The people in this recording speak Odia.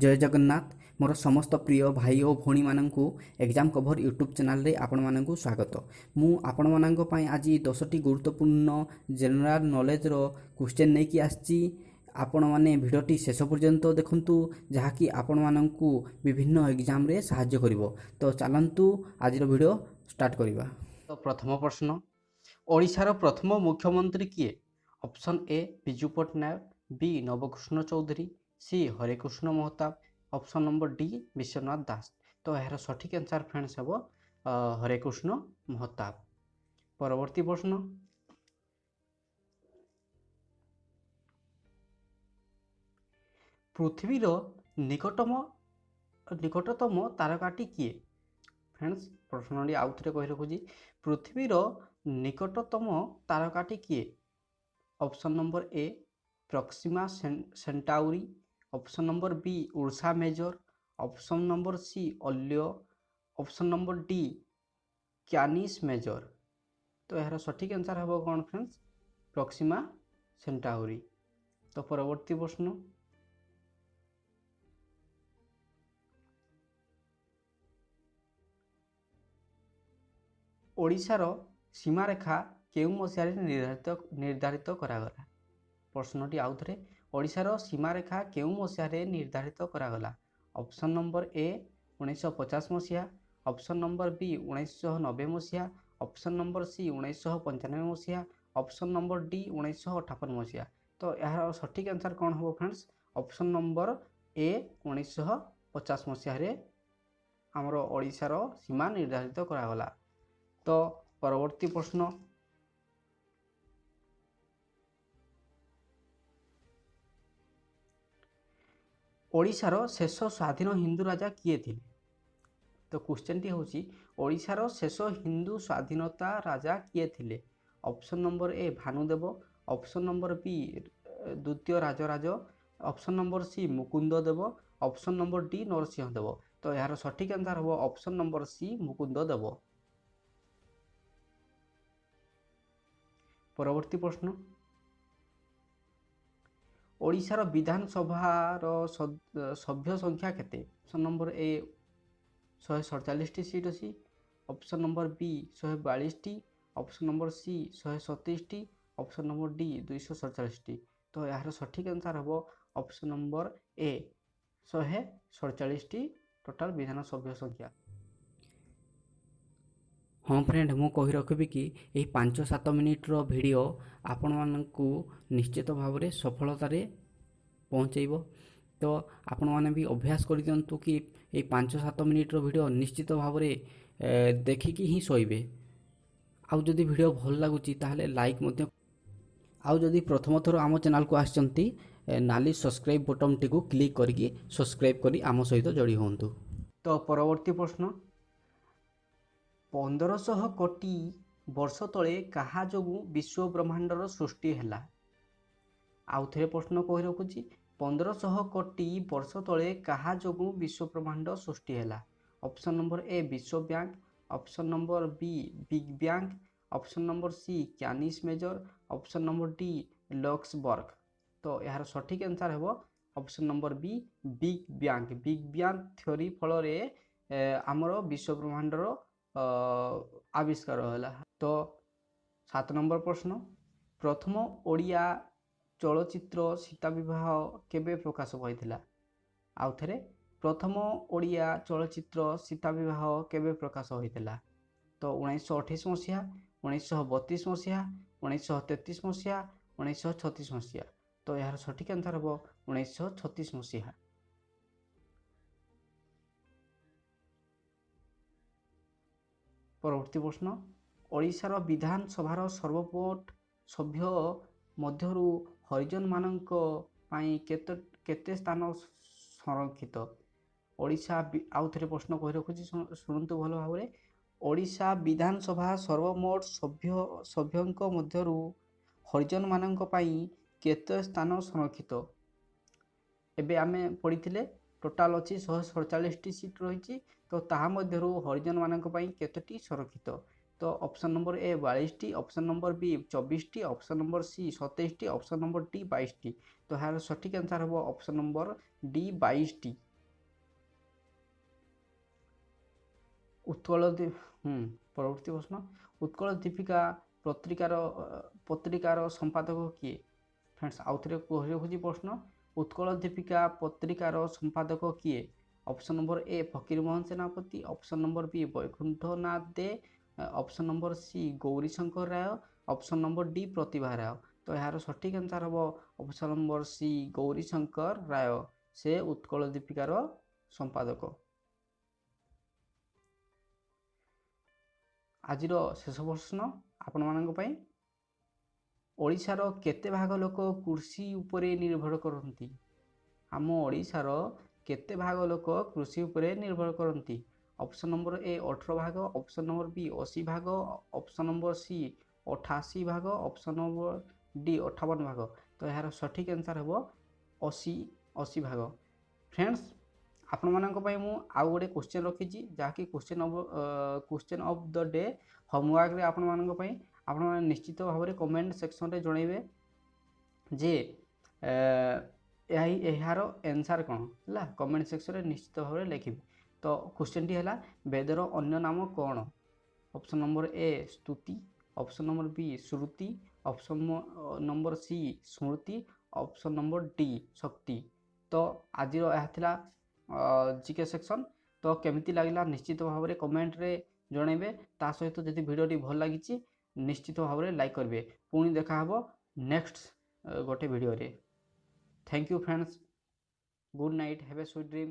ଜୟ ଜଗନ୍ନାଥ। ମୋର ସମସ୍ତ ପ୍ରିୟ ଭାଇ ଓ ଭଉଣୀମାନଙ୍କୁ ଏକ୍ଜାମ୍ କଭର୍ ୟୁଟ୍ୟୁବ୍ ଚ୍ୟାନେଲ୍ରେ ଆପଣମାନଙ୍କୁ ସ୍ୱାଗତ। ମୁଁ ଆପଣମାନଙ୍କ ପାଇଁ ଆଜି 10ଟି ଗୁରୁତ୍ୱପୂର୍ଣ୍ଣ ଜେନେରାଲ୍ ନଲେଜର କ୍ୱେଶ୍ଚନ୍ ନେଇକି ଆସିଛି। ଆପଣମାନେ ଭିଡ଼ିଓଟି ଶେଷ ପର୍ଯ୍ୟନ୍ତ ଦେଖନ୍ତୁ, ଯାହାକି ଆପଣମାନଙ୍କୁ ବିଭିନ୍ନ ଏକ୍ଜାମ୍ରେ ସାହାଯ୍ୟ କରିବ। ତ ଚାଲନ୍ତୁ, ଆଜିର ଭିଡ଼ିଓ ଷ୍ଟାର୍ଟ କରିବା। ତ ପ୍ରଥମ ପ୍ରଶ୍ନ, ଓଡ଼ିଶାର ପ୍ରଥମ ମୁଖ୍ୟମନ୍ତ୍ରୀ କିଏ? Option A Biju Patnaik, B Nabakrushna Choudhury, C Harekrushna Mahtab, option number D Vishwanath Das. ତ ଏହାର ସଠିକ୍ ଆନ୍ସର୍ ଫ୍ରେଣ୍ଡସ୍ ହେବ ହରେକୃଷ୍ଣ ମହତାବ। ପରବର୍ତ୍ତୀ ପ୍ରଶ୍ନ, ପୃଥିବୀର ନିକଟତମ ତାରକାଟି କିଏ? ଫ୍ରେଣ୍ଡସ୍, ପ୍ରଶ୍ନଟି ଆଉ ଥରେ କହି ରଖୁଛି, ପୃଥିବୀର ନିକଟତମ ତାରକାଟି କିଏ? Option number A Proxima Centauri, option number B Ursa Major, option number C Alioth, option number D Canis Major. ତ ଏହାର ସଠିକ୍ ଆନ୍ସର୍ ହେବ କ'ଣ ଫ୍ରେଣ୍ଡସ୍? ପ୍ରକ୍ସିମା ସେଣ୍ଟାଉରି। ତ ପରବର୍ତ୍ତୀ ପ୍ରଶ୍ନ, ଓଡ଼ିଶାର ସୀମାରେଖା କେଉଁ ମସିହାରେ ନିର୍ଦ୍ଧାରିତ କରାଗଲା? ପ୍ରଶ୍ନଟି ଆଉ ଥରେ, ଓଡ଼ିଶାର ସୀମାରେଖା କେଉଁ ମସିହାରେ ନିର୍ଦ୍ଧାରିତ କରାଗଲା? ଅପସନ୍ ନମ୍ବର ଏ 1950 ମସିହା, ଅପସନ୍ ନମ୍ବର ବି 1990 ମସିହା, ଅପସନ୍ ନମ୍ବର ସି 1995 ମସିହା, ଅପସନ୍ ନମ୍ବର ଡି 1958 ମସିହା। ତ ଏହାର ସଠିକ୍ ଆନ୍ସର୍ କ'ଣ ହେବ ଫ୍ରେଣ୍ଡସ୍? ଅପସନ୍ ନମ୍ବର ଏ 1950 ମସିହାରେ ଆମର ଓଡ଼ିଶାର ସୀମା ନିର୍ଦ୍ଧାରିତ କରାଗଲା। ତ ପରବର୍ତ୍ତୀ ପ୍ରଶ୍ନ, ଓଡ଼ିଶାର ଶେଷ ସ୍ୱାଧୀନ ହିନ୍ଦୁ ରାଜା କିଏ ଥିଲେ? ତ କ୍ୱେଶ୍ଚନ୍ଟି ହେଉଛି, ଓଡ଼ିଶାର ଶେଷ ହିନ୍ଦୁ ସ୍ୱାଧୀନତା ରାଜା କିଏ ଥିଲେ? Option number A Bhanudev, option number ବି ଦ୍ୱିତୀୟ Rajaraja, option number C Mukunda Deb, option number D Narasingha Deb. ତ ଏହାର ସଠିକ୍ ଆନ୍ସର୍ ହେବ option number C Mukunda Deb. ପରବର୍ତ୍ତୀ ପ୍ରଶ୍ନ, ଓଡ଼ିଶାର ବିଧାନସଭାର ସଭ୍ୟ ସଂଖ୍ୟା କେତେ? ଅପସନ୍ ନମ୍ବର ଏ 147ଟି ସିଟ୍ ଅଛି, ଅପସନ୍ ନମ୍ବର ବି 142ଟି, ଅପସନ୍ ନମ୍ବର ସି 127ଟି, ଅପସନ୍ ନମ୍ବର ଡି 247ଟି। ତ ଏହାର ସଠିକ୍ ଆନ୍ସର୍ ହେବ ଅପସନ୍ ନମ୍ବର ଏ 147ଟି ଟୋଟାଲ୍ ବିଧାନସଭ୍ୟ ସଂଖ୍ୟା। ହଁ ଫ୍ରେଣ୍ଡ, ମୁଁ କହି ରଖିବି କି ଏହି 5-7 ମିନିଟ୍ର ଭିଡ଼ିଓ ଆପଣମାନଙ୍କୁ ନିଶ୍ଚିତ ଭାବରେ ସଫଳତାରେ ପହଞ୍ଚେଇବ। ତ ଆପଣମାନେ ବି ଅଭ୍ୟାସ କରିଦିଅନ୍ତୁ କି ଏଇ 5-7 ମିନିଟ୍ର ଭିଡ଼ିଓ ନିଶ୍ଚିତ ଭାବରେ ଦେଖିକି ହିଁ ଶୋଇବେ। ଆଉ ଯଦି ଭିଡ଼ିଓ ଭଲ ଲାଗୁଛି ତାହେଲେ ଲାଇକ୍ ମଧ୍ୟ, ଆଉ ଯଦି ପ୍ରଥମ ଥର ଆମ ଚ୍ୟାନେଲକୁ ଆସିଛନ୍ତି, ନାଲି ସବସ୍କ୍ରାଇବ୍ ବଟନ୍ଟିକୁ କ୍ଲିକ୍ କରିକି ସବସ୍କ୍ରାଇବ୍ କରି ଆମ ସହିତ ଯୋଡ଼ି ହୁଅନ୍ତୁ। ତ ପରବର୍ତ୍ତୀ ପ୍ରଶ୍ନ, 1500 କୋଟି ବର୍ଷ ତଳେ କାହା ଯୋଗୁଁ ବିଶ୍ୱ ବ୍ରହ୍ମାଣ୍ଡର ସୃଷ୍ଟି ହେଲା? ଆଉ ଥରେ ପ୍ରଶ୍ନ କହି ରଖୁଛି, 1500 କୋଟି ବର୍ଷ ତଳେ କାହା ଯୋଗୁଁ ବିଶ୍ୱ ବ୍ରହ୍ମାଣ୍ଡ ସୃଷ୍ଟି ହେଲା? ଅପସନ୍ ନମ୍ବର ଏ ବିଶ୍ୱ ବ୍ୟାଙ୍କ, ଅପସନ୍ ନମ୍ବର ବି big bang, option number C Canis Major, option number D Luxembourg. ତ ଏହାର ସଠିକ୍ ଆନ୍ସର୍ ହେବ option number B big bang. Big bang theory ଫଳରେ ଆମର ବିଶ୍ୱ ବ୍ରହ୍ମାଣ୍ଡର ଆବିଷ୍କାର ହେଲା। ତ 7 ନମ୍ବର ପ୍ରଶ୍ନ, ପ୍ରଥମ ଓଡ଼ିଆ ଚଳଚ୍ଚିତ୍ର ସୀତା ବିବାହ କେବେ ପ୍ରକାଶ ପାଇଥିଲା? ଆଉ ଥରେ, ପ୍ରଥମ ଓଡ଼ିଆ ଚଳଚ୍ଚିତ୍ର ସୀତା ବିବାହ କେବେ ପ୍ରକାଶ ହୋଇଥିଲା? ତ 1928 ମସିହା, 1932 ମସିହା, 1933 ମସିହା, 1936 ମସିହା। ତ ଏହାର ସଠିକ୍ ଆନ୍ସର୍ ହେବ 1936 ମସିହା। ପରବର୍ତ୍ତୀ ପ୍ରଶ୍ନ, ଓଡ଼ିଶାର ବିଧାନସଭାର ସର୍ବମୋଟ ସଭ୍ୟ ମଧ୍ୟରୁ ହରିଜନମାନଙ୍କ ପାଇଁ କେତେ ସ୍ଥାନ ସଂରକ୍ଷିତ? ଓଡ଼ିଶା, ଆଉ ଥରେ ପ୍ରଶ୍ନ କହି ରଖୁଛି, ଶୁଣନ୍ତୁ ଭଲ ଭାବରେ। ଓଡ଼ିଶା ବିଧାନସଭା ସର୍ବମୋଟ ସଭ୍ୟଙ୍କ ମଧ୍ୟରୁ ହରିଜନମାନଙ୍କ ପାଇଁ କେତେ ସ୍ଥାନ ସଂରକ୍ଷିତ? ଏବେ ଆମେ ପଢ଼ିଥିଲେ ଟୋଟାଲ୍ ଅଛି 147ଟି ସିଟ୍ ରହିଛି, ତ ତାହା ମଧ୍ୟରୁ ହରିଜନମାନଙ୍କ ପାଇଁ କେତୋଟି ସଂରକ୍ଷିତ? ତ ଅପସନ୍ ନମ୍ବର ଏ 42ଟି, ଅପସନ୍ ନମ୍ବର ବି 24ଟି, ଅପସନ୍ ନମ୍ବର ସି 27ଟି, ଅପସନ୍ ନମ୍ବର ଡି 22ଟି। ତ ଏହାର ସଠିକ୍ ଆନ୍ସର୍ ହେବ ଅପସନ୍ ନମ୍ବର ଡି 22ଟି। ଉତ୍କଳ, ପରବର୍ତ୍ତୀ ପ୍ରଶ୍ନ, ଉତ୍କଳ ଦୀପିକା ପତ୍ରିକାର ସମ୍ପାଦକ କିଏ? ଫ୍ରେଣ୍ଡସ୍, ଆଉ ଥରେ କହି ରଖୁଛି ପ୍ରଶ୍ନ, ଉତ୍କଳ ଦୀପିକା ପତ୍ରିକାର ସମ୍ପାଦକ କିଏ? Option number A Fakirmohan Senapati, option number B Baikunthanath De, option number C Gourishankar Ray, option number D Pratibha Ray. ତ ଏହାର ସଠିକ୍ ଆନ୍ସର୍ ହେବ ଅପସନ୍ ନମ୍ବର ସି ଗୌରୀଶଙ୍କର ରାୟ। ସେ ଉତ୍କଳ ଦୀପିକାର ସମ୍ପାଦକ। ଆଜିର ଶେଷ ପ୍ରଶ୍ନ ଆପଣମାନଙ୍କ ପାଇଁ, ଓଡ଼ିଶାର କେତେ ଭାଗ ଲୋକ କୃଷି ଉପରେ ନିର୍ଭର କରନ୍ତି? ଆମ ଓଡ଼ିଶାର କେତେ ଭାଗ ଲୋକ କୃଷି ଉପରେ ନିର୍ଭର କରନ୍ତି? ଅପସନ୍ ନମ୍ବର ଏ 18 ଭାଗ, ଅପସନ୍ ନମ୍ବର ବି 80 ଭାଗ, ଅପସନ୍ ନମ୍ବର ସି 88 ଭାଗ, ଅପସନ୍ ନମ୍ବର ଡି 58 ଭାଗ। ତ ଏହାର ସଠିକ୍ ଆନ୍ସର୍ ହେବ 80 ଭାଗ। ଫ୍ରେଣ୍ଡସ୍, ଆପଣମାନଙ୍କ ପାଇଁ ମୁଁ ଆଉ ଗୋଟେ କ୍ୱେଶ୍ଚନ୍ ରଖିଛି, ଯାହାକି କ୍ୱେଶ୍ଚନ୍ ଅଫ୍ the day ହୋମୱାର୍କରେ ଆପଣମାନଙ୍କ ପାଇଁ। ଆପଣମାନେ ନିଶ୍ଚିତ ଭାବରେ କମେଣ୍ଟ ସେକ୍ସନରେ ଜଣାଇବେ ଯେ ଏହା ଏହାର ଆନ୍ସର୍ କ'ଣ ହେଲା। କମେଣ୍ଟ ସେକ୍ସନରେ ନିଶ୍ଚିତ ଭାବରେ ଲେଖିବେ। ତ କ୍ୱେଶ୍ଚନ୍ଟି ହେଲା, ବେଦର ଅନ୍ୟ ନାମ କ'ଣ? ଅପସନ୍ ନମ୍ବର ଏ ସ୍ତୁତି, ଅପସନ୍ ନମ୍ବର ବି ଶ୍ରୁତି, ଅପସନ୍ ନମ୍ବର ସି ସ୍ମୃତି, ଅପସନ୍ ନମ୍ବର ଡି ଶକ୍ତି। ତ ଆଜିର ଏହା ଥିଲା ଜିକେ ସେକ୍ସନ୍। ତ କେମିତି ଲାଗିଲା ନିଶ୍ଚିତ ଭାବରେ କମେଣ୍ଟରେ ଜଣାଇବେ। ତା ସହିତ ଯଦି ଭିଡ଼ିଓଟି ଭଲ ଲାଗିଛି, ନିଶ୍ଚିତ ଭାବରେ ଲାଇକ୍ କରିବେ। ପୁଣି ଦେଖାହେବ ନେକ୍ସଟ ଗୋଟେ ଭିଡ଼ିଓରେ। Thank you friends, good night, have a sweet dream.